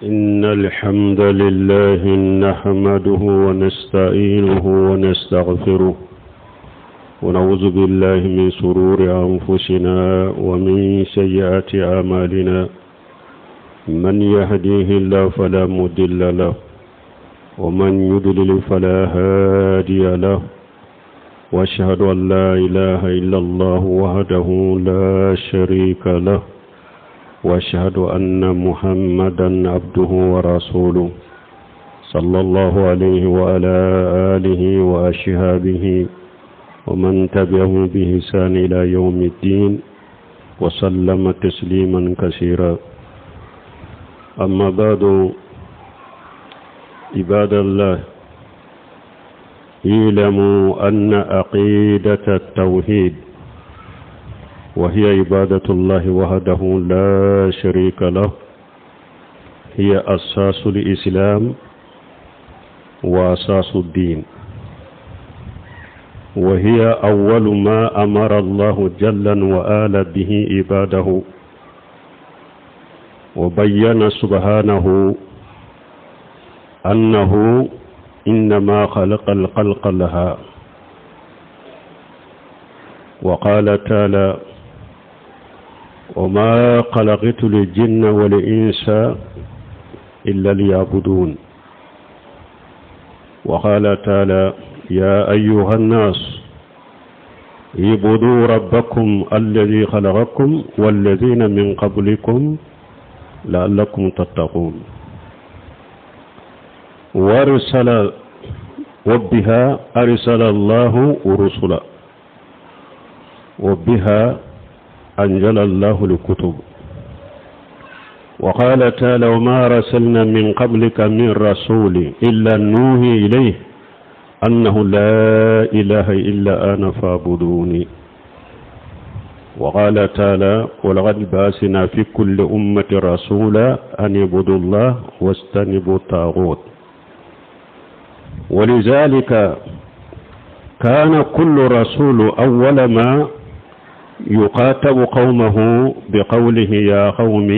إن الحمد لله نحمده ونستعينه ونستغفره ونعوذ بالله من شرور أنفسنا ومن سيئات أعمالنا من يهديه الله فلا مضل له ومن يضلل فلا هادي له واشهد ان لا اله الا الله وحده لا شريك له واشهد ان محمدا عبده ورسوله صلى الله عليه وعلى اله واصحابه ومن تبعه بإحسان الى يوم الدين وسلم تسليما كثيرا اما بعد عباد الله اعلموا أن عقيدة التوحيد وهي عبادة الله وحده لا شريك له هي أساس الإسلام وأساس الدين وهي أول ما أمر الله جل وآل به عباده وبين سبحانه أنه إنما خلق الخلق لها وقال تعالى وما خلقت الجن والإنس إلا ليعبدون وقال تعالى يا أيها الناس اعبدوا ربكم الذي خلقكم والذين من قبلكم لعلكم تتقون وارسل وبها أرسل الله رسلا وبها أنزل الله الكتب وقال تعالى وما رسلنا من قبلك من رسول إلا نوحي إليه أنه لا إله إلا أنا فاعبدوني وقال تعالى ولقد بعثنا في كل أمة رسولا أن اعبدوا الله واجتنبوا الطاغوت ولذلك كان كل رسول أول ما يخاطب قومه بقوله يا قوم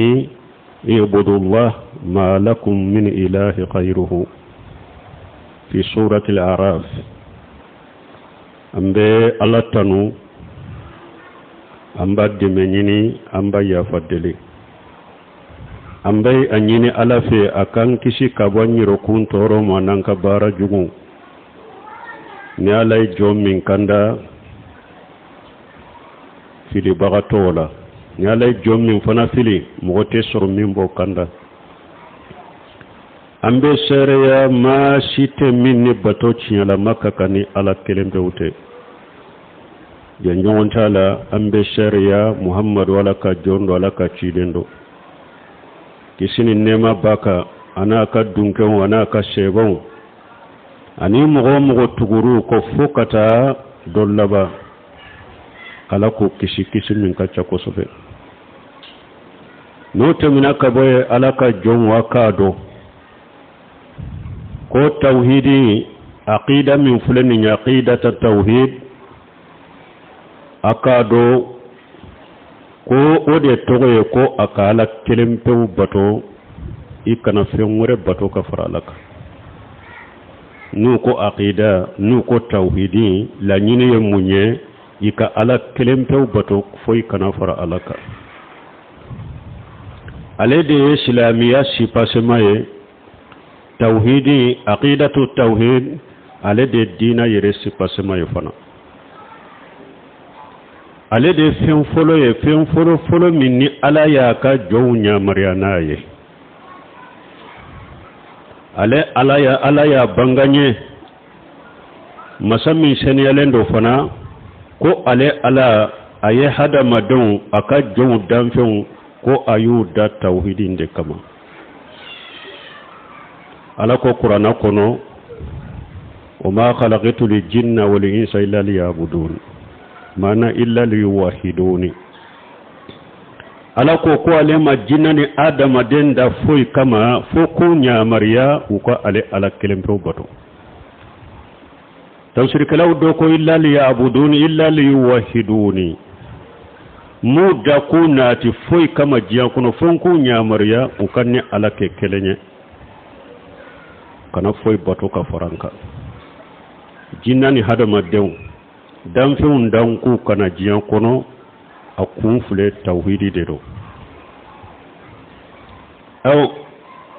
اعبدوا الله ما لكم من إله غيره في سورة الأعراف an bɛ ala tanu an b'a dɛmɛ ɲini an b'a yafa deli an bɛ a ɲini ala fɛ a k'an kisi ka bɔ an yɛrɛkun tɔɔrɔ ma n'an ka baara jugu ni ala ye jɔn min kanda filibaga t'o la ni ala ye jɔn min fana fili mɔgɔ tɛ sɔrɔ min b'o kanda an bɛ seereya maa si tɛ min ni bato tiɲɛlama ka kan ni ala kelen pewu tɛ jɛɲɔgɔn t'a la an bɛ seereya muhamadu ala ka jɔn don ala ka ciden don kisi ni nɛɛma b'a kan a n'a ka dunkew a n'a ka sebaw ani mɔgɔ o mɔgɔ tugur'u kɔ fo ka taa don laban ala k'u kisi kisi min ka ca kosɛbɛ n'o tɛmɛna ka bɔ yen ala ka jɔnw a k'a dɔn ko tawhidi aqida min filɛ nin ye aqidata tawhid a k'a dɔn ko o de tɔgɔ ye ko a ka ala kelen pewu bato i kana fɛn wɛrɛ bato ka fara ala kan n'u ko aqida n'u ko tawhidi laɲini ye mun ye i ka ala kelen pewu bato foyi kana fara ala kan ale de ye silamɛya sipasema ye tawhidi aqidatu tawhid ale de ye diina yɛrɛ sipasema ye fana ale de ye fɛn fɔlɔ ye fɛn fɔlɔ fɔlɔ min ni ala y'a ka jɔnw yamaruya n'a ye ale ala ya ala y'a bange ye masa min seniyalen don fana ko ale ala a ye hadamadenw a ka jɔnw danfɛnw ko a y'u da tawhidi de kama ala ko kuranna kɔnɔ wa ma khalaqtu ljinna wal insa illa liyabudun maana illa liyuwahiduni ala ko ko ale ma jinɛ ni adamaden da foyi kama fo k'u yamaruya u ka ale ala kelen pewu bato tafsirikɛlaw dɔ ko illa liyabuduni illa liyuwahiduni N m'u da k'u nati foyi kama diɲɛ kɔnɔ fo n k'u yamaruya u ka ne Ala kɛ kelen ye, kana foyi bato ka fara n kan. Jinɛ ni hadamadenw, danfɛnw dan k'u ka na diɲɛ kɔnɔ, a kun filɛ tawhidi de don. Aw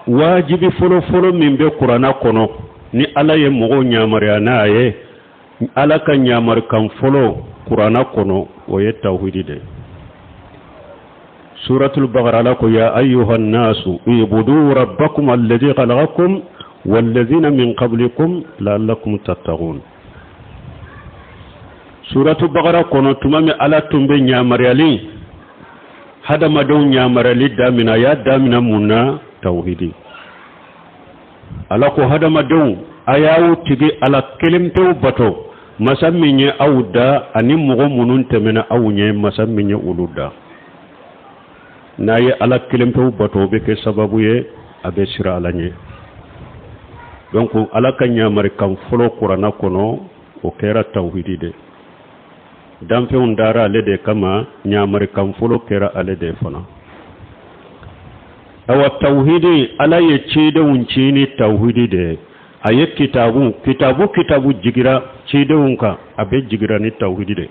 wajibi fɔlɔfɔlɔ min bɛ kuranna kɔnɔ ni Ala ye mɔgɔw yamaruya n'a ye, Ala ka yamarukan fɔlɔ kuranna kɔnɔ, o ye tawhidi de ye. Suratul Bakara, Ala ko ya ayyuhan nasu ibudu rabbakum alladhi khalaqakum walladhina min qablikum la'allakum tattaqun. Suratu Bakara kɔnɔ, tuma min Ala tun bɛ yamaruyali, hadamadenw yamaruyali daminɛ, a y'a daminɛ mun na? Tawhidi. Ala ko hadamadenw, a y'aw tigi Ala kelen pewu bato, masa min ye aw da ani mɔgɔ minnu tɛmɛna aw ɲɛ, masa min ye olu da. N'a ye Ala kelen pewu bato, o bɛ kɛ sababu ye a bɛ siran Ala ɲɛ. Donc Ala ka yamarikan fɔlɔ kuranna kɔnɔ, o kɛra tawhidi de. Danfɛnw dara ale de kama, yamarikan fɔlɔ kɛra ale de fana. Awa tawhidi, Ala ye cidenw ci ni tawhidi de ye. A ye kitabu kitabu kitabu jigira cidenw kan, a bɛɛ jigira ni tawhidi de.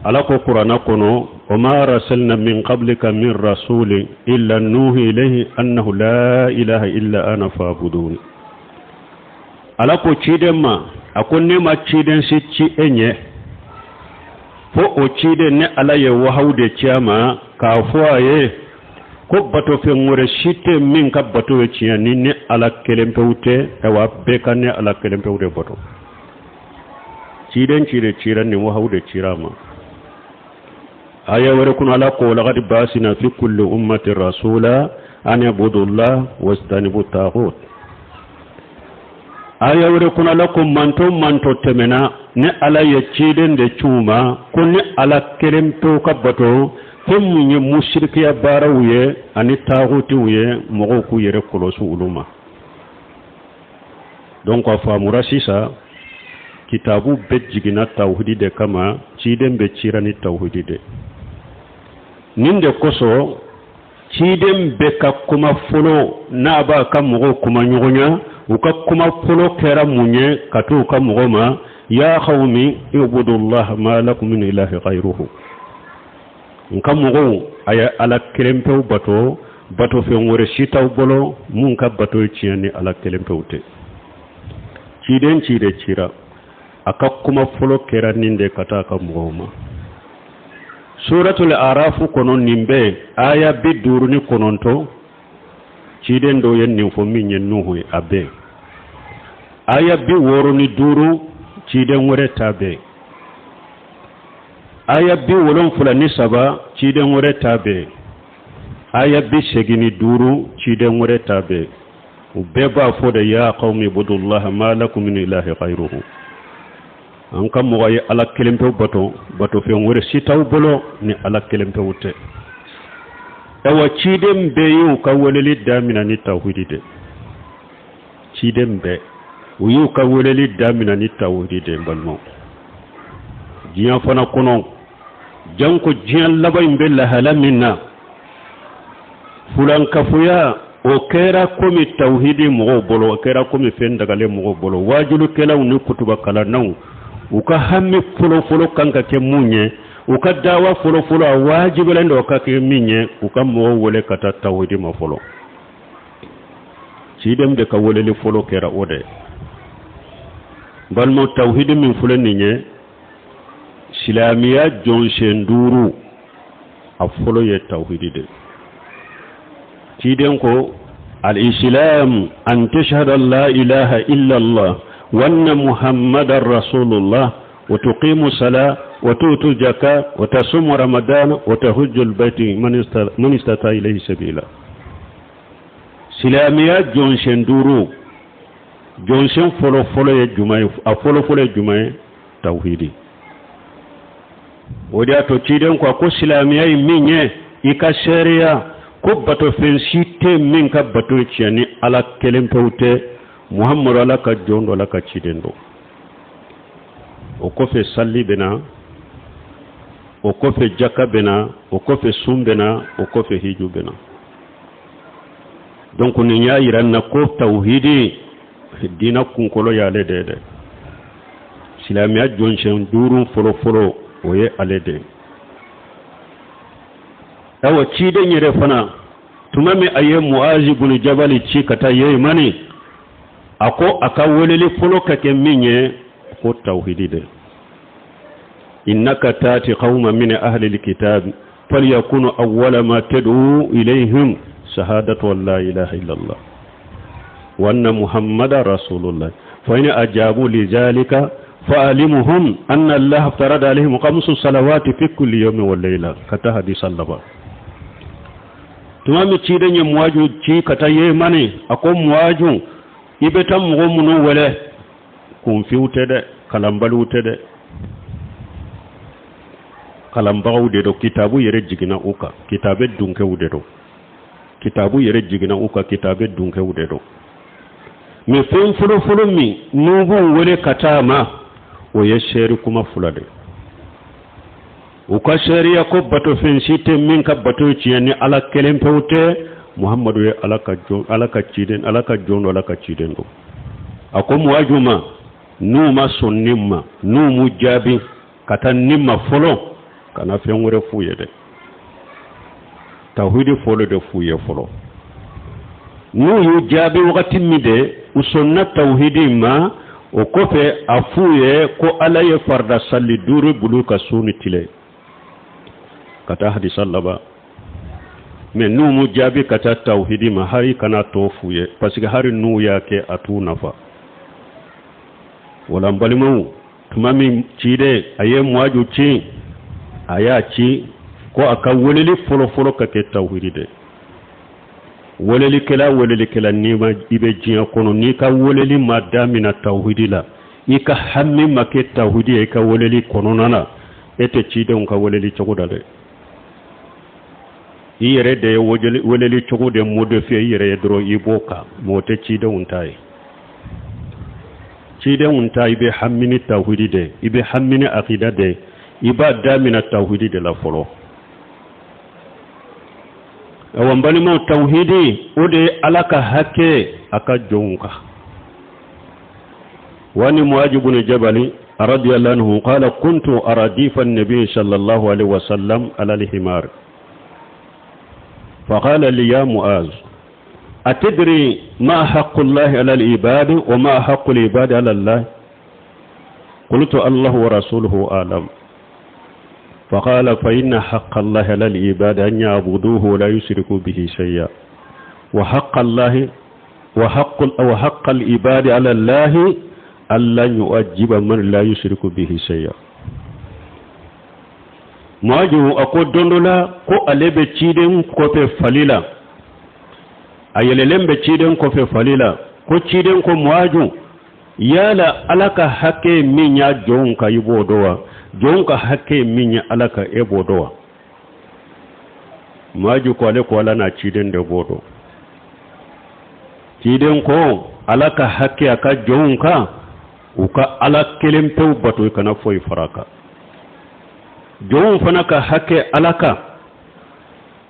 Ala ko kuranna kɔnɔ: wa ma arsalna min qablika min rasulin illa nuhi ilayhi annahu la ilaha illa ana fa'budun. Ala ko ciden ma, a ko ne ma ciden si ci e ɲɛ fo o ciden, ne Ala ye wahaw de ci a ma k'a fɔ a ye ko batofɛn wɛrɛ si tɛ min ka bato ye tiɲɛ ni ne Ala kelen pewu tɛ. Awa bɛɛ ka ne Ala kelen pewu de bato. Ciden ci de cira, nin wahaw de cira a ma. Aya wɛrɛ kɔnɔ, Ala ko: laqad ba'asna fi kulli ummati rasula an ibudullah wajtanibu taghut. Aya wɛrɛ kɔnɔ, Ala ko manto manto tɛmɛna, ne Ala ye ciden de ci u ma ko ne Ala kelen pewu ka bato, fɛn mun ye musirikiya baaraw ye ani taagutiw ye, mɔgɔw k'u yɛrɛ kɔlɔsi olu ma. Donc a faamura sisan, kitabu bɛɛ jiginna tawhidi de kama, ciden bɛɛ cira ni tawhidi de. Nin de kosɔn ciden bɛɛ ka kuma fɔlɔ, n'a b'a ka mɔgɔw kuma ɲɔgɔnya, u ka kuma fɔlɔ kɛra mun ye ka t'u ka mɔgɔw ma? Ya qawmi ibudullah ma lakum min ilahi ghayruhu. N ka mɔgɔw, a ye Ala kelen pewu bato, bato fɛn wɛrɛ si t'aw bolo mun ka bato ye tiɲɛ ni Ala kelen pewu tɛ. Ciden ci de cira, a ka kuma fɔlɔ kɛra nin de ka taa a ka mɔgɔw ma. Suratul Arafu kɔnɔ, nin bɛ aya 59, ciden dɔw ye nin fɔ min ye Nuhu ye, a bɛ aya 65, ciden wɛrɛ ta bɛ aya 73, ciden wɛrɛ ta bɛ aya 85, ciden wɛrɛ ta bɛ. U bɛɛ b'a fɔ de: ya qawmi ibudullah ma lakum min ilahi ghayruhu. An ka mɔgɔ ye Ala kelen pewu bato, bato fɛn wɛrɛ si t'aw bolo ni Ala kelen pewu tɛ. Awa ciden bɛɛ y'u ka weleli damina ni tawhidi de. Ciden bɛɛ, u y'u ka weleli damina ni tawhidi de. N balimaw, diɲɛ fana kɔnɔ, janko diɲɛ laban in bɛ lahala min na, fulankafoya o kɛra komi tawhidi mɔgɔw bolo, o kɛra komi fɛn dagalen mɔgɔw bolo. Wajulikɛlaw ni kutuba kalannaw, u ka hami fɔlɔfɔlɔ kan ka kɛ mun ye? U ka dawa fɔlɔfɔlɔ, a wajibilen don ka kɛ min ye, u ka mɔgɔw wele ka taa tawhidi ma fɔlɔ. Ciden de ka weleli fɔlɔ kɛra o de. Balimaw, tawhidi min filɛ nin ye, silamɛya jɔnsen duuru, a fɔlɔ ye tawhidi de. Ciden ko: al-islam an tashhadu an la ilaha illa Allah wa anna muhammadan rasulullah wa tuqimu sala wa tutu jaka wa tasumu ramadan wa tahujju albayti man istata ilayhi sabila. Silamɛya jɔnsen duuru, jɔnsen fɔlɔ fɔlɔ ye jumɛn ye? A fɔlɔ fɔlɔ ye jumɛn ye? Tawhidi. O de y'a to ciden ko, a ko silamɛya ye min ye, i ka seereya ko batofɛn si tɛ min ka bato ye tiɲɛ ni Ala kelen pewu tɛ, Muhamadu Ala ka jɔn don, Ala ka ciden don. O kɔfɛ sali bɛ na. O kɔfɛ jaka bɛ na, o kɔfɛ sun bɛ na, o kɔfɛ hiju bɛ na. Donc nin y'a yira n na ko tawhidi diina kunkolo y'ale de ye dɛ. Silamɛya jɔnsɛn duuru fɔlɔfɔlɔ, o ye ale de ye. Awa, ciden yɛrɛ fana, tuma min a ye Muazi bunu Jabali ci ka taa Yemani, a ko a ka weleli fɔlɔ ka kɛ min ye, ko tawhidi de. Innaka tati qawma min ahli alkitab falyakunu awwala ma tad'u ilayhim shahadatu an la ilaha illallah wa anna muhammada rasulullah, fa in ajabu lidhalika fa'alimuhum anna Allah aftarada alaihim khamsu salawati fi kulli yawmin wa layla, ka taa hadisa laban. Tuma min ciden ye Muwaju ci ka taa Yemani, a ko: Muwaju, i bɛ taa mɔgɔ minnu wele, kunfinw tɛ dɛ, kalanbaliw tɛ dɛ, kalanbagaw de don. Kitabu yɛrɛ jiginna u kan, kitabe dunkew de don. Kitabu yɛrɛ jiginna u kan, kitabe dunkew de don. Mais fɛn fɔlɔfɔlɔ min n'u b'u wele ka taa ma, o ye seeri kuma fila de. U ka seeriya ko batofɛn si tɛ min ka bato tiɲɛ ni Ala kelen pewu tɛ, Muhamadu ye Ala ka jɔn, Ala ka ciden, Ala ka jɔn don, Ala ka ciden don. A ko Muwaju ma, n'u ma sɔn nin ma, n'u m'u jaabi ka taa nin ma fɔlɔ, kana fɛn wɛrɛ f'u ye dɛ, tawhidi fɔlɔ de f'u ye fɔlɔ. N'u y'u jaabi wagati min de u sɔnna tawhidi ma, o kɔfɛ a f'u ye ko Ala ye farida sali duuru bulu ka su ni tile, ka taa hadisa laban. Mais n'u m'u jaabi ka taa tawhidi ma, hali kana tɔ f'u ye, parce que hali n'u y'a kɛ, a t'u nafa. Wala n balimaw, tuma min ciden a ye Muwaju ci, a y'a ci ko a ka weleli fɔlɔfɔlɔ ka kɛ tawhidi de. Welelikɛla, welelikɛla, n'i ma i bɛ diɲɛ kɔnɔ, n'i ka weleli ma damina tawhidi la, i ka hami ma kɛ tawhidi ye i ka weleli kɔnɔna na, e tɛ cidenw ka weleli cogo da dɛ. I yɛrɛ de ye weleli cogo de modifier i yɛrɛ ye dɔrɔn, i b'o kan, mais o tɛ cidenw ta ye. Cidenw ta, i bɛ hami ni tawhidi de, i bɛ hami ni akida de, i b'a damina tawhidi de la fɔlɔ. Awa, n balimaw, tawhidi, o de ye Ala ka hakɛ a ka jɔnw kan. وعن معاذ بن جبل رضي الله عنه قال: كنت أرديف النبي صلى الله عليه وسلم على الحمار، فقال لي: يا معاذ، أتدري ما حق الله على العباد وما حق العباد على الله؟ قلت: الله ورسوله أعلم. فقال: فإن حق الله على العباد أن يعبدوه ولا يشركوا به شيئا، وحق الله وحق العباد على الله ألا يعذب من لا يشرك به شيئا. Muaju a ko don dɔ la ko ale bɛ ciden kɔfɛ fali la, a yɛlɛlen bɛ ciden kɔfɛ fali la, ko ciden ko: Muaju, yala Ala ka hakɛ min y'a jɔnw kan, i b'o dɔn wa? Jɔnw ka hakɛ min ye Ala kan, e b'o dɔn wa? Muaju ko ale ko Ala n'a ciden de b'o dɔn. Ciden ko Ala ka hakɛ a ka jɔnw kan, u ka Ala kelen pewu bato, i kana foyi fara kan. Jɔnw fana ka hakɛ Ala kan,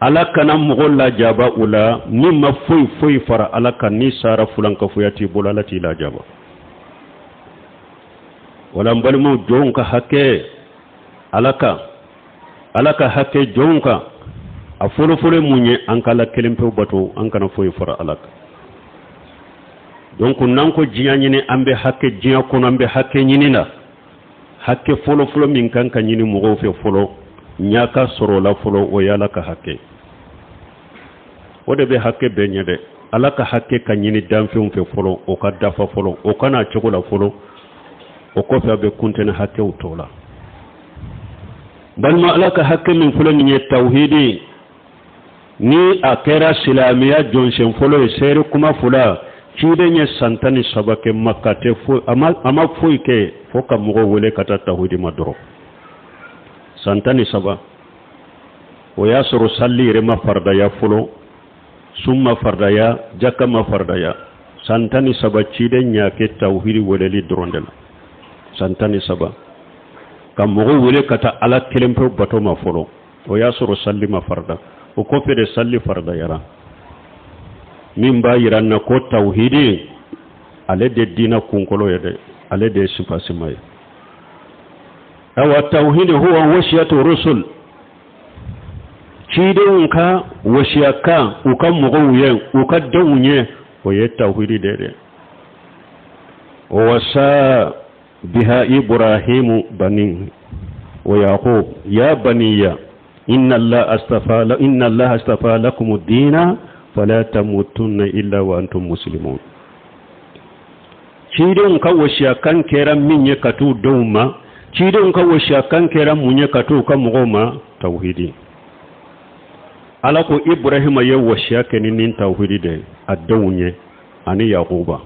Ala kana mɔgɔ lajaba u la min ma foyi foyi fara Ala kan. Ni sara fulankafoya t'i bolo, Ala t'i lajaba. Wala n balimaw, jɔnw ka hakɛ Ala kan, Ala ka hakɛ jɔnw kan, a fɔlɔfɔlɔ mun ye? An ka Ala kelen pewu bato, an kana foyi fara Ala kan. Donc n'an ko diɲɛ ɲini, an bɛ hakɛ diɲɛ kɔnɔ, an bɛ hakɛ ɲini na, hakɛ fɔlɔfɔlɔ min kan ka ɲini mɔgɔw fɛ fɔlɔ, ɲa ka sɔrɔ o la fɔlɔ, o ye Ala ka hakɛ. O de bɛ hakɛ bɛɛ ɲɛ dɛ. Ala ka hakɛ ka ɲini danfɛnw fɛ fɔlɔ, o ka dafa fɔlɔ, o ka n'a cogo la fɔlɔ, o kɔfɛ a bɛ kuntɛnɛ hakɛw tɔ la. Balima, Ala ka hakɛ min fɔlɔ nin ye tawhidi, ni a kɛra silamɛya jɔnsen fɔlɔ ye, seere kuma fila. Ciden ye san 13 kɛ Maka, tɛ foyi, a ma foyi kɛ fo ka mɔgɔw wele ka taa tawhidi ma dɔrɔn. San 13, o y'a sɔrɔ sali yɛrɛ ma faridaya fɔlɔ, sun ma faridaya, jaka ma faridaya. San 13, ciden y'a kɛ tawhidi weleli dɔrɔn de la, san 13. Ka mɔgɔw wele ka taa Ala kelen pewu bato ma fɔlɔ, o y'a sɔrɔ sali ma farida. O kɔfɛ de sali faridayara. Min b'a yira an na ko tawhidi ale de diina kunkolo ye dɛ, ale de ye sifasima ye. Awa tawhidi huwa wasiyatu rusul, cidenw ka wasiya kan u ka mɔgɔw ye, u ka denw ye, o ye tawhidi de dɛ. O wasa biha ibrahimu bani wa yaqub ya baniya inna allaha astafa inna allaha astafa lakum ad-dina fala tamutunna illa wa antum muslimun. Cidenw ka wasiya kan kɛra min ye ka t'u denw ma, cidenw ka wasiya kan kɛra mun ye ka t'u ka mɔgɔw ma? Tawhidi. Ala ko Ibrahima ye wasiya kɛ ni nin tawhidi de a denw ye ani Yakuba.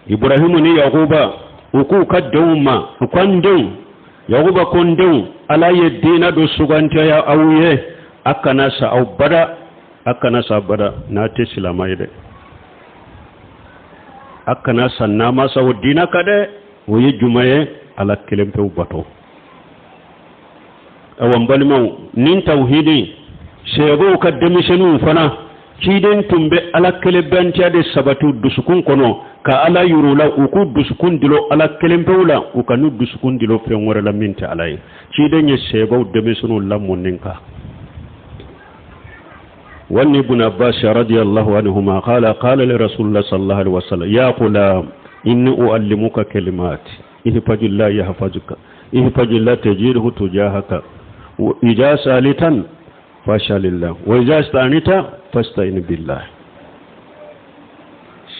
Ibrahimu ni Yakuba u k'u ka denw ma, u ka n denw, Yakuba ko n denw, Ala ye diina dɔ sugantiya aw ye, a kana sa aw bada, a kana sa bada n'a tɛ silama ye dɛ, a kana sa n'a ma sa o diina kan dɛ. O ye jumɛn ye? Ala kelen pewu bato. Awa n balimaw, nin tawhidi sɛbɛw ka denmisɛnninw fana, ciden tun bɛ Ala kelenbɛntiya de sabati u dusukun kɔnɔ ka Ala yir'u la, u k'u dusukun dilo Ala kelen pewu la, u kan'u dusukun dilo fɛn wɛrɛ la min tɛ Ala ye. Ciden ye sɛbɛw denmisɛnninw lamɔ nin kan. وعن ابن عباس رضي الله عنهما قال قال لرسول الله صلى الله عليه وسلم يا غلام إني أعلمك كلمات احفظ الله يحفظك احفظ الله تجده تجاهك وإذا سألت فاسأل الله وإذا استعنت فاستعن بالله.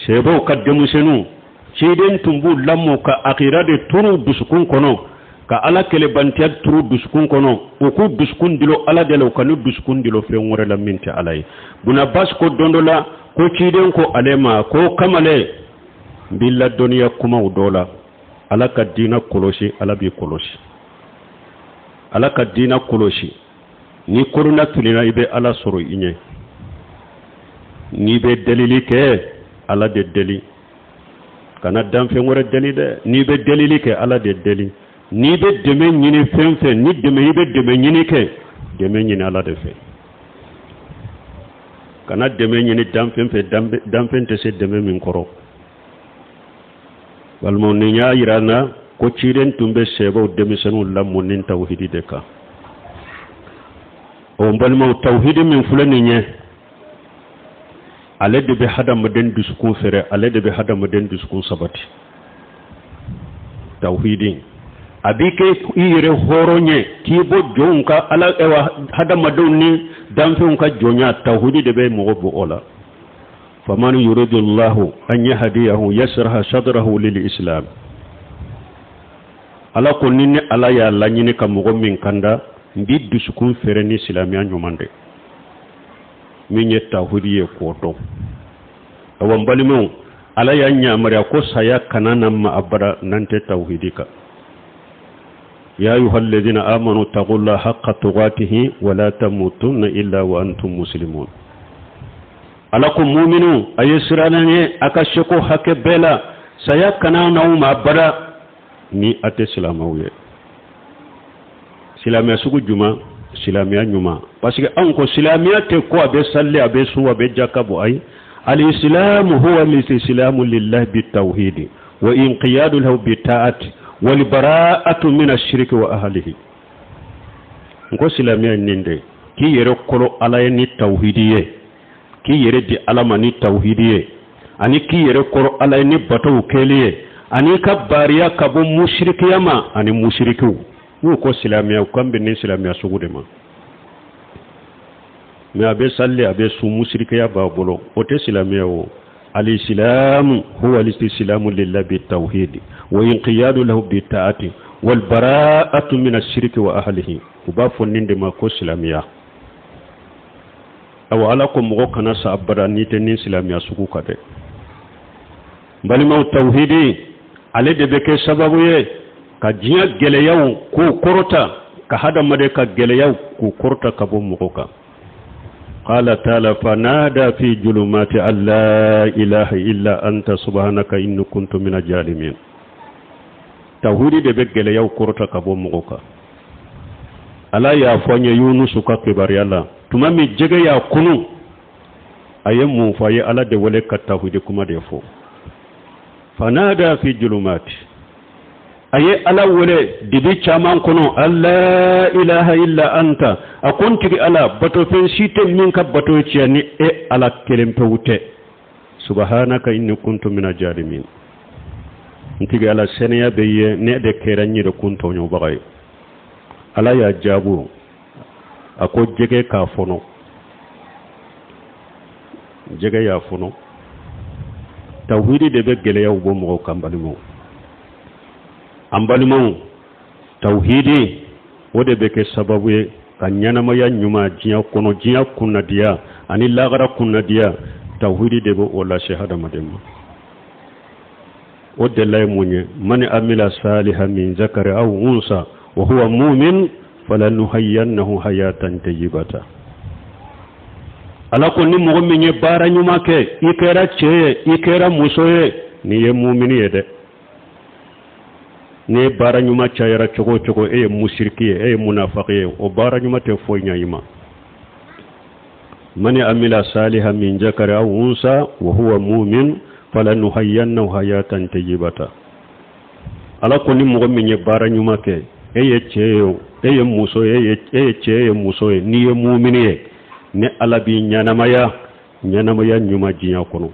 Sɛbɛw ka denmisɛnninw, ciden tun b'u lamɔ ka akira de turu dusukun kɔnɔ, ka Ala kelebantiya turu dusukun kɔnɔ, u k'u dusukun dilo Ala de la, u kan'u dusukun dilo fɛn wɛrɛ la min tɛ Ala ye. Bunabas ko don dɔ la ko ciden ko ale ma ko kamalen, n b'i ladɔnniya kumaw dɔ la, Ala ka diina kɔlɔsi, Ala b'i kɔlɔsi. Ala ka diina kɔlɔsi, ni korona filila i bɛ Ala sɔrɔ i ɲɛ. N'i bɛ delili kɛ, Ala de deli, kana danfɛn wɛrɛ deli dɛ. N'i bɛ delili kɛ, Ala de deli. N'i bɛ dɛmɛ ɲini fɛn fɛn ni dɛmɛ, i bɛ dɛmɛ ɲini kɛ, dɛmɛ ɲini Ala de fɛ. Kana dɛmɛ ɲini danfɛn fɛ, danfɛn tɛ se dɛmɛ min kɔrɔ. Balimaw, nin y'a yira an na ko ciden tun bɛ sɛbɛw denmisɛnninw lamɔ ni tawhidi de kan. O n balimaw, tawhidi min filɛ nin ye, ale de bɛ hadamaden dusukun fɛrɛ, ale de bɛ hadamaden dusukun sabati. Tawhidi a b'i kɛ i yɛrɛ hɔrɔn ye k'i bɔ jɔnw ka ala, ɛwa, hadamadenw ni danfɛnw ka jɔnya. Tawhidi de bɛ mɔgɔ bɔ o la. Faman yuridullahu an yahdiyahu yasraha sadrahu lil islam. Ala ko ni ne Ala y'a laɲini ka mɔgɔ min kanda, n b'i dusukun fɛrɛ ni silamɛya ɲuman de min ye tawhidi ye k'o dɔn. Awa n balimaw, Ala y'a yamaruya ko saya kana na ma abada n'an tɛ tawhidi kan. Ya ayuha alladhina amanu taqullaha haqqa tuqatihi wa la tamutunna illa wa antum muslimun. Ala ko muminu, a ye siran ye a ka seko hakɛ bɛɛ la, saya kana n'aw ma abada ni a tɛ silamɛw ye. Silamɛya sugu jumɛn? Silamɛya ɲuman. Parce que anw ko silamɛya tɛ ko a bɛ sali, a bɛ sun, a bɛ jaka bɔ. Ayi, alisilamu huwa alisilamu lillahi bitawhidi wa inqiyadu lahu bitaati wal bara'atu min ashirki wa ahlihi. N ko silamɛya nin de k'i yɛrɛ kolo Ala ye ni tawhidi ye, k'i yɛrɛ di Ala ma ni tawhidi ye, ani k'i yɛrɛ kɔrɔ Ala ye ni batow kɛli ye, ani ka bariya ka bɔ musirikiya ma ani musirikiw. N'u ko silamɛya, u kan bɛ nin silamɛya sugu de ma. Mais a bɛ sali, a bɛ sun, musirikiya b'a bolo, o tɛ silamɛya. O alisilamu huwa alistisilamu lillahi bitawhidi wa inqiyadu lahu bitaati wal bara'atu min ashirki wa ahlihi. U b'a fɔ nin de ma ko silamɛya. Awa, Ala ko mɔgɔ kana sa abada n'i tɛ nin silamɛya sugu kan dɛ. N balimaw, tawhidi ale de bɛ kɛ sababu ye ka diɲɛ gɛlɛyaw k'u kɔrɔta, ka hadamaden ka gɛlɛyaw k'u kɔrɔta ka bɔ mɔgɔ kan. Qala ta'ala fanada fi julumati an la ilaha illa anta subhanaka inni kuntu mina jalimin. Tawhidi de bɛ gɛlɛyaw kɔrɔta ka bɔ mɔgɔ kan. Ala y'a fɔ an ye Yunusu ka kibaruya la, tuma min jɛgɛ y'a kunu, a ye mun fɔ? A ye Ala de wele ka tawhidi kuma de fɔ. Fanada fi julumati, a ye Ala wele dibi caman kɔnɔ, alla ilaha illa anta, a ko n tigi Ala, batofɛn si tɛ min ka bato ye tiɲɛ ni e Ala kelen pewu tɛ. Subhanaka inni kuntu mina jalimin, n tigi Ala, sɛnɛya bɛ ye, ne de kɛra n yɛrɛ kun tɔɲɔbaga ye. Ala y'a jaabu, a ko jɛgɛ k'a fɔnɔ, jɛgɛ y'a fɔnɔ. Tawhidi de bɛ gɛlɛyaw bɔ mɔgɔw kan. Balimaw, an balimaw, tawhidi o de bɛ kɛ sababu ye ka ɲɛnamaya ɲuman diɲɛ kɔnɔ, diɲɛ kunnadiya ani lagara kunnadiya. Tawhidi de bɛ o lase hadamaden ma. O dela ye mun ye? Man amila salihan min zakari aw unsa wa huwa mumin falanuhayyannahu hayatan tayyibata. Ala ko ni mɔgɔ min ye baara ɲuman kɛ, i kɛra cɛ ye, i kɛra muso ye, n'i ye mumini ye dɛ, n'i ye baara ɲuman cayara cogo o cogo, e ye musiriki ye, e ye munafaki ye, o baara ɲuman tɛ foyi ɲɛ i ma. Man amila salihan min zakari aw unsa wa huwa mumin falanuhayyannahu hayatan tayyibata. Ala ko ni mɔgɔ min ye baara ɲuman kɛ, e ye cɛ ye o, e ye muso ye, e ye cɛ ye, muso ye, n'i ye mumini ye, ne Ala b'i ɲɛnamaya ɲɛnamaya ɲuman diɲɛ kɔnɔ.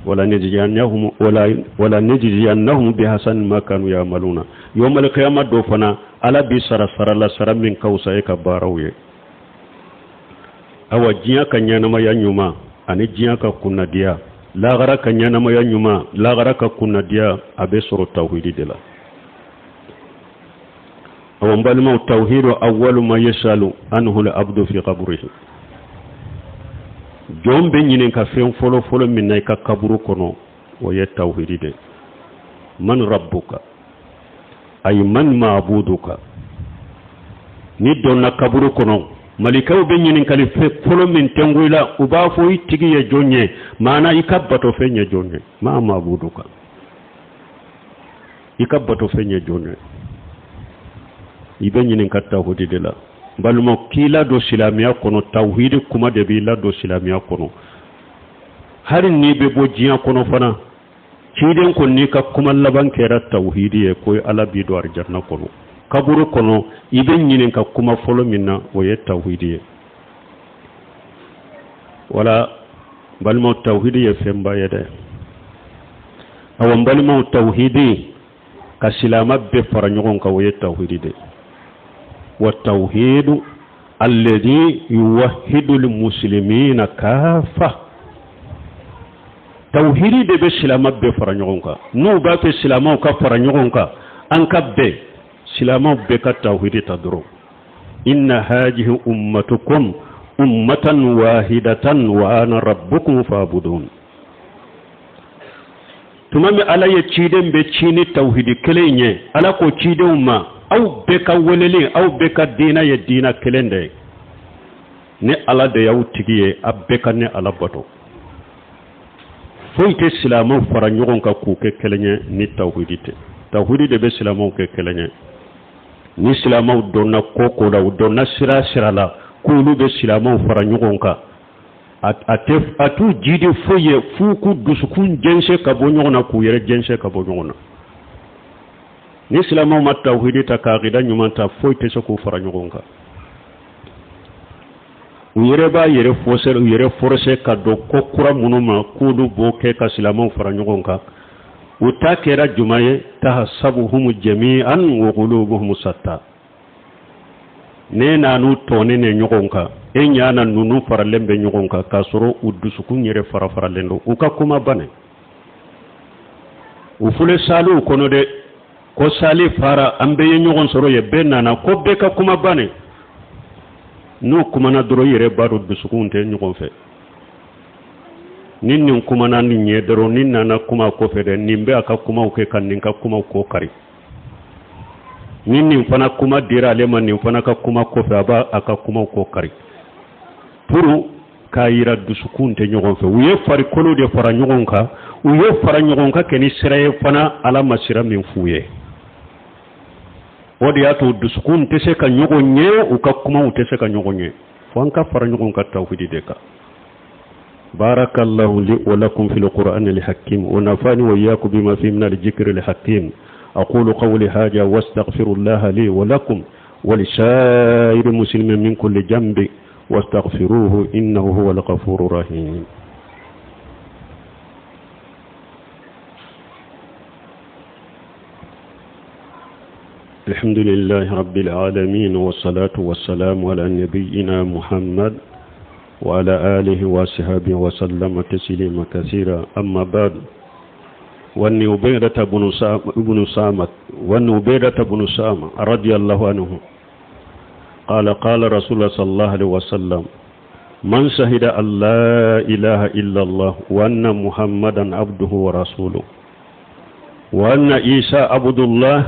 Wala najziyannahum wala najziyannahum bi hasan ma kanu ya'maluna. Yawmal qiyamah dɔ fana, Ala bi sara sara la, sara min ka fisa e ka baaraw ye. Awa, diɲɛ ka ɲɛnamaya ɲuman ani diɲɛ ka kunnadiya, lagara ka ɲɛnamaya ɲuman, lagara ka kunnadiya, a bɛ sɔrɔ tawhidi de la. Awa, n balimaw, tawhidu awwalu ma yasalu anhu al-abdu fi qabrihi. Jɔn bɛ ɲininka fɛn fɔlɔ fɔlɔ min na i ka kaburu kɔnɔ, o ye tawhidi de. Man rabbuka, ay man ma'buduka. Ni donna kaburu kɔnɔ, malikaw bɛ ɲininkali fɔlɔ min tɛnku i la, u b'a fɔ i tigi ye jɔn ye? Maana i ka batofɛn ye jɔn ye? Ma ma'buduka, i ka batofɛn ye jɔn ye? I bɛ ɲininka tawhidi de la. Balimaw, k'i ladon silamɛya kɔnɔ, tawhidi kuma de b'i ladon silamɛya kɔnɔ. Hali n'i bɛ bɔ diɲɛ kɔnɔ fana, ciden ko n'i ka kuma laban kɛra tawhidi ye, ko Ala b'i don arijanna kɔnɔ. Kaburu kɔnɔ, i bɛ ɲininka kuma fɔlɔ min na, o ye tawhidi ye. Wala, balimaw, tawhidi ye fɛnba ye dɛ. Awa, n balimaw, tawhidi ka silama bɛɛ fara ɲɔgɔn kan, o ye tawhidi de. Wa tawhidu alladhi yuwahhidu almuslimina kafa. Tawhidi de bɛ silama bɛɛ fara ɲɔgɔn kan. N'u b'a fɛ silamaw ka fara ɲɔgɔn kan, an ka bɛn, silamaw bɛɛ ka tawhidi ta dɔrɔn. Inna hajihi ummatukum ummatan wahidatan wa ana rabbukum fa'budun. Tuma min Ala ye ciden bɛ ci ni tawhidi kelen ye, Ala ko cidenw ma: aw bɛɛ ka weleli, aw bɛɛ ka diina ye diina kelen de ye. Ne Ala de y'aw tigi ye, a bɛɛ ka ne Ala bato. Foyi tɛ silamɛw fara ɲɔgɔn kan k'u kɛ kelen ye ni tawhidi tɛ. Tawhidi de bɛ silamɛw kɛ kelen ye. Ni silamɛw donna ko ko la, u donna sira sira la k'olu bɛ silamɛw fara ɲɔgɔn kan, a tɛ a t'u jidi foyi ye f'u k'u dusukun jɛnsɛn ka bɔ ɲɔgɔn na, k'u yɛrɛ jɛnsɛn ka bɔ ɲɔgɔn na. Ni silamɛw ma tawhidi ta, k'akida ɲuman ta, foyi tɛ se k'u fara ɲɔgɔn kan. U yɛrɛ b'a yɛrɛ forcer, u yɛrɛ forcer ka don ko kura minnu ma k'olu b'o kɛ ka silamɛw fara ɲɔgɔn kan, u ta kɛra juma ye. Tahsabuhum jami'an wa qulubuhum shatta. Ne nan'u tɔnnen ne ɲɔgɔn kan, e ɲa na ninnu faralen bɛ ɲɔgɔn kan, k'a sɔrɔ u dusukun yɛrɛ fara faralen don. U ka kuma banɛ, u filɛ saliw kɔnɔ dɛ, ko sali fara, an bɛɛ ye ɲɔgɔn sɔrɔ ye, bɛɛ nana, ko bɛɛ ka kuma banɛ. N'u kumana dɔrɔn, i yɛrɛ b'a dɔn dusukun tɛ ɲɔgɔn fɛ. Ni nin kumana nin ye dɔrɔn, ni nana kuma kɔfɛ dɛ, nin bɛ a ka kumaw kɛ ka nin ka kumaw kɔ kari. Ni nin fana kuma dira ale ma, nin fana ka kuma kɔfɛ, a b'a a ka kumaw kɔ kari pour K'a yira dusukun tɛ ɲɔgɔn fɛ. U ye farikolo de fara ɲɔgɔn kan, u ye fara ɲɔgɔn kan kɛ ni sira ye fana, Ala ma sira min f'u ye. O de y'a to dusukun tɛ se ka ɲɔgɔn ye, u ka kumaw tɛ se ka ɲɔgɔn ye, fo an ka fara ɲɔgɔn kan tawhidi de kan. Barakallahu li wa lakum fil qur'ani al-hakim wa nafani wa iyyakum bima fihi min al-dhikri al-hakim. Aqulu qawli hadha wa astaghfirullaha li wa lakum wa lisa'iri muslimin min kulli janbi wastaghfiruhu innahu huwal ghafurur rahim. الحمد لله رب العالمين والصلاة والسلام على نبينا محمد وعلى آله وصحبه وسلم تسليما كثيرا. أما بعد، وأن عبيدة بن صامت وأن عبيدة بن صامت رضي الله عنه قال قال رسول الله صلى الله عليه وسلم من شهد أن لا إله إلا الله وأن محمدا عبده ورسوله وأن عيسى عبد الله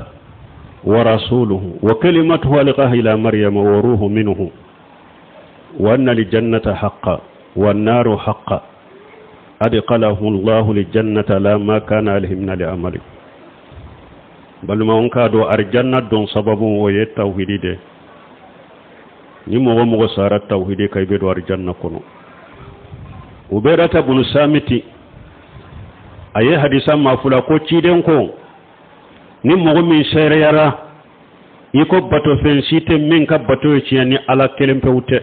ورسوله وكلمته ألقاها إلى مريم وروح منه وأن الجنة حقا والنار حقا أدخله الله الجنة لا ما كان عليه من العمل. Balimaw k'a dɔn arijanna don sababu o ye tawhidi de. Ni mɔgɔ mɔgɔ sara tawhidi kan, i bɛ don arijanna kɔnɔ. Ubedata bunu Samiti a ye hadisa mafula ko ciden ko ni mɔgɔ min seereyara i ko batofɛn si tɛ min ka bato ye tiɲɛ ni Ala kelen pewu tɛ,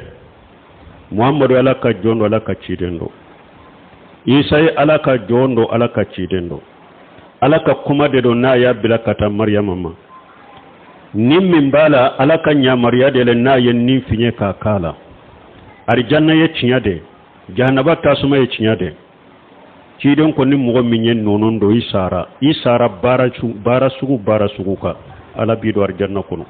Muhamadu Ala ka jɔn don, Ala ka ciden don, Isa ye Ala ka jɔn don, Ala ka ciden don, Ala ka kuma de don n'a y'a bila ka taa Mariyama ma, ni min b'a la Ala ka yamaruya de la n'a ye nin fiɲɛ k'a k'a la, arijanna ye tiɲɛ de, jahanaba tasuma ye tiɲɛ de. Ciden ko ni mɔgɔ min ye nɔnɔ don, i sara, i sara baara sugu baara sugu kan, Ala b'i don arijanna kɔnɔ.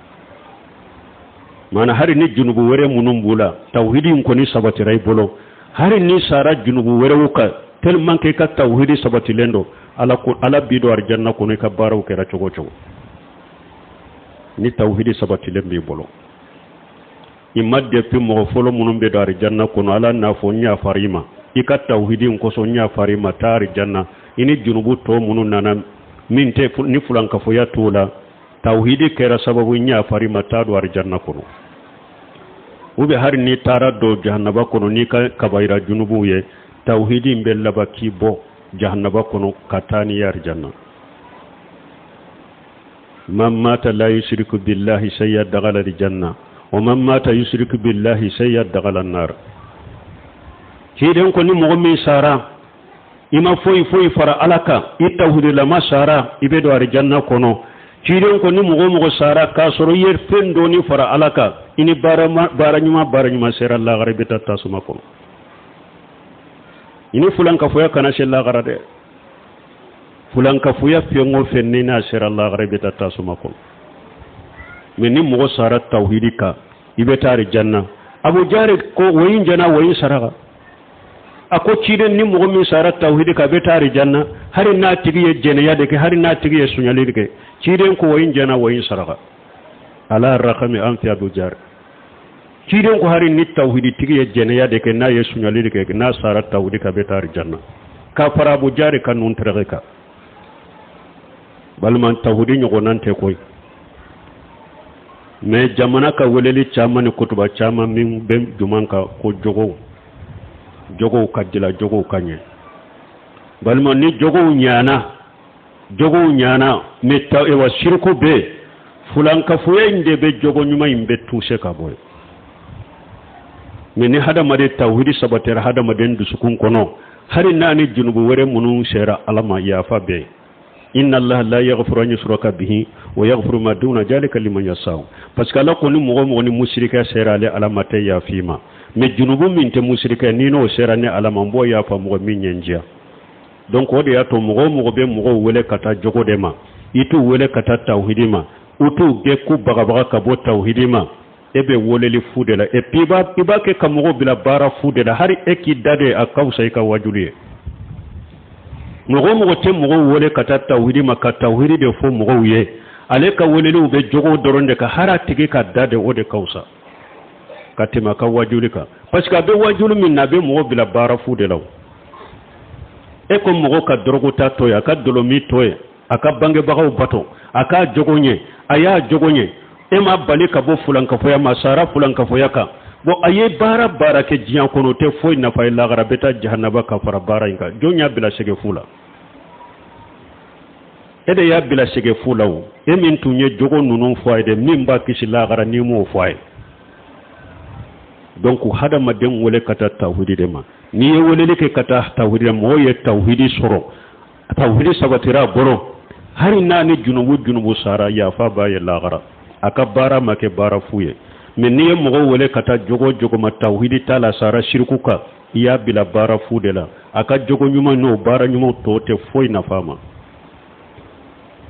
Maana hari ni junubu wɛrɛ minnu b'u la, tawhidi in kɔni sabatira i bolo. Hari ni sara junubu wɛrɛw kan, tellement que i ka tawhidi sabatilen don, Ala ko Ala b'i don arijanna kɔnɔ i ka baaraw kɛra cogo o cogo. Ni tawhidi sabatilen b'i bolo, i ma depuis mɔgɔ fɔlɔ minnu bɛ don arijanna kɔnɔ, Ala n'a fɔ n yafara i ma i ka tawhidi in kosɔn, n yafara i ma, taa arijanna. I ni junubu tɔ minnu nana min tɛ ni fulankafoya t'o la, tawhidi kɛra sababu n yafara i ma, taa don arijanna kɔnɔ. Ou bien hari n'i taara don jahanaba kɔnɔ n'i ka kabayira junubuw ye, tawhidi in bɛ laban k'i bɔ jahanaba kɔnɔ ka taa n'i ye arijanna. Man mata la yushriku billahi shay'a dakhala aljanna wa man mata yushriku billahi shay'a dakhala an-nar. Ciden ko ni mɔgɔ min sara i ma foyi foyi fara Ala kan, i tawhidilama sara, i bɛ don arijanna kɔnɔ. Ciden ko ni mɔgɔ o mɔgɔ sara k'a sɔrɔ i ye fɛn dɔɔni fara Ala kan, i ni baara ɲuman baara ɲuman sera lagara, i bɛ taa tasuma kɔnɔ. I ni fulankafoya kana se lagara dɛ. Fulankafoya fɛn o fɛn ni n'a sera lagara, i bɛ taa tasuma kɔnɔ. Mais ni mɔgɔ sara tawhidi kan, i bɛ taa arijanna. Abu Jari ko wa in jana wa in saraka. A ko ciden, ni mɔgɔ min sara tawhidi kan, a bɛ taa arijanna hali n'a tigi ye jɛnɛya de kɛ, hali n'a tigi ye suɲɛli de kɛ. Ciden ko wa in jana wa in saraka ala rakami an fi Abu Jari. Ciden ko hari ni tawhidi tigi ye jɛnɛya de kɛ, n'a ye suɲɛli de kɛ, n'a sara tawhidi kan, a bɛ taa arijanna ka fara Abu Jari ka nun tɛrɛgɛ kan. Balima, tawhidi ɲɔgɔnna tɛ koyi. Mais jamana ka weleli caman ni kutuba caman min bɛ juman kan ko jogow, jogow ka dila, jogow ka ɲɛ. Balima, ni jogow ɲana, jogow ɲana, mais ta ewa siriku bɛ fulankafoya in de bɛ jogo ɲuman in bɛ tuuse ka bɔ yen. Mais ni hadamaden tawhidi sabatira hadamaden dusukun kɔnɔ, hali n'a ni junubu wɛrɛ minnu sera Ala ma, yafa bɛ yen. Inna Allaha la yaghfiru an yushraka bihi wa yaghfiru ma duna jalika liman yasha. Parce que Ala ko ni mɔgɔ mɔgɔ ni musirikɛ sera ale Ala ma, tɛ yafa i ma. Mais junubu min tɛ musirikɛ, ni n'o sera ne Ala ma, n b'o yafa mɔgɔ min ɲɛ n diya. Donc o de y'a to mɔgɔ o mɔgɔ bɛ mɔgɔw wele ka taa jogo de ma, i t'u wele ka taa tawhidi ma, u t'u gɛn k'u bagabaga ka bɔ tawhidi ma, e bɛ weleli fu de la. Et puis i b'a kɛ ka mɔgɔw bila baara fu de la. Hali e k'i da de, a ka fisa i ka wajulu ye. Mɔgɔ o mɔgɔ tɛ mɔgɔw wele ka taa tawhidi ma, ka tawhidi de fɔ mɔgɔw ye, ale ka weleliw bɛ jogo dɔrɔn de kan, hali a tigi ka da de, o de ka fisa. Ka tɛmɛ a ka wajuli kan, parce que a bɛ wajuli min na, a bɛ mɔgɔ bila baara fu de la. O e ko mɔgɔ ka dɔrɔgu ta to yen, a ka dɔlɔmin to yen, a ka bangebagaw bato, a k'a jogo ɲɛ, a y'a jogo ɲɛ, e m'a bali ka bɔ fulankafoya ma, a sara fulankafoya kan. Bon, a ye baara baara kɛ diɲɛ kɔnɔ, o tɛ foyi nafa ye lagara, bɛ taa jahanaba ka fara baara in kan. Jɔn y'a bila sɛgɛ fu la? E de y'a bila sɛgɛ fu la. O e min tun ye jogo ninnu fɔ a ye dɛ, min b'a kisi lagara, n'i m'o fɔ a ye. Donc hadamaden wele ka taa tawhidi de ma. N'i ye weleli kɛ ka taa tawhidi de ma, mɔgɔw ye tawhidi sɔrɔ, tawhidi sabatira a bolo, hali n'a ni junubu junubu sara, yafa b'a ye lagara, a ka baara ma kɛ baara fu ye. Mais n'i ye mɔgɔw wele ka taa jogo jogo ma, tawhidi t'a la, sara siriku kan, i y'a bila baara fu de la. A ka jogo ɲuman n'o baara ɲuman tɔ tɛ foyi nafa ma.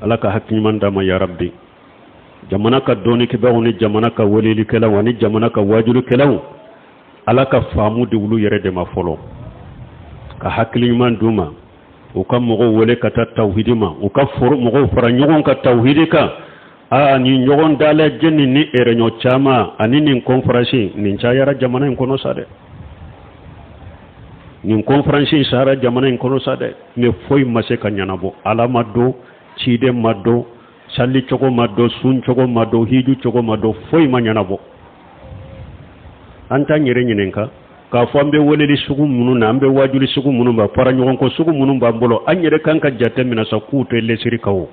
Ala ka hakili ɲuman d'an ma, ya rabbi. Jamana ka dɔnnikɛbaaw ni jamana ka welelikɛlaw ani jamana ka wajulikɛlaw, Ala ka faamu di olu yɛrɛ de ma fɔlɔ, ka hakili ɲuman d'u ma, u ka mɔgɔw wele ka taa tawhidi ma, u ka mɔgɔw fara ɲɔgɔn kan tawhidi kan. Aa, nin ɲɔgɔn dalajɛ nin ni réunion caman ani nin conférence nin cayara jamana in kɔnɔ sa dɛ. Nin conférence in cayara jamana in kɔnɔ sa dɛ, mais foyi ma se ka ɲɛnabɔ. Ala ma dɔn, ciden ma dɔn, sali cogo ma dɔn, sun cogo ma dɔn, hiju cogo ma dɔn, foyi ma ɲɛnabɔ. An t'an yɛrɛ ɲininka k'a fɔ an bɛ weleli sugu minnu na, an bɛ wajuli sugu minnu b'a fara ɲɔgɔn kɔ sugu minnu b'an bolo, an yɛrɛ kan ka jate minɛ sa k'u tɛ lesiri kan. O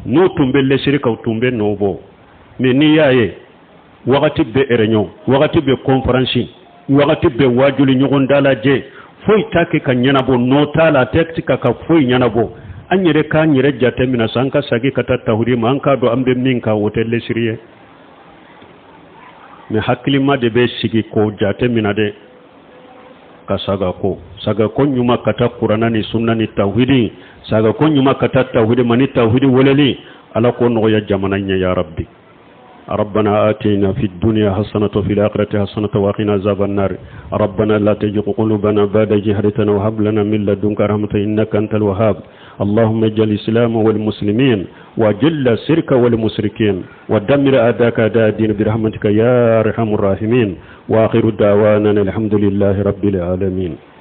n'u tun bɛ lesiri kan, u tun bɛ nɔ bɔ. Mais n'i y'a ye wagati bɛɛ réunion, wagati bɛɛ conférence, wagati bɛɛ wajuli ɲɔgɔn dalajɛ, foyi t'a kɛ ka ɲɛnabɔ, nɔ t'a la, a tɛ ka foyi ɲɛnabɔ, an yɛrɛ k'an yɛrɛ jate minɛ sa, an ka sagi ka taa tawhidi ma, an k'a dɔn an bɛ min kan, o tɛ lesiri ye. Mais hakilima de bɛ sigi k'o jate minɛ dɛ, ka saga ko saga ko ɲuman ka taa Kurana ni sunna ni tawhidi, saga ko ɲuman ka taa tawhidi ma ni tawhidi weleli. Ala k'o nɔgɔya jamana ɲɛ, ya rabbi. ربنا آتنا في الدنيا حسنة وفي الآخرة حسنة وقنا عذاب النار. ربنا لا تزغ قلوبنا بعد إذ هديتنا وهب لنا من لدنك رحمة إنك أنت الوهاب. اللهم اجعل الإسلام والمسلمين وأذل الشرك والمشركين ودمر أعداءك أعداء الدين برحمتك يا أرحم الراحمين. وآخر دعوانا الحمد لله رب العالمين.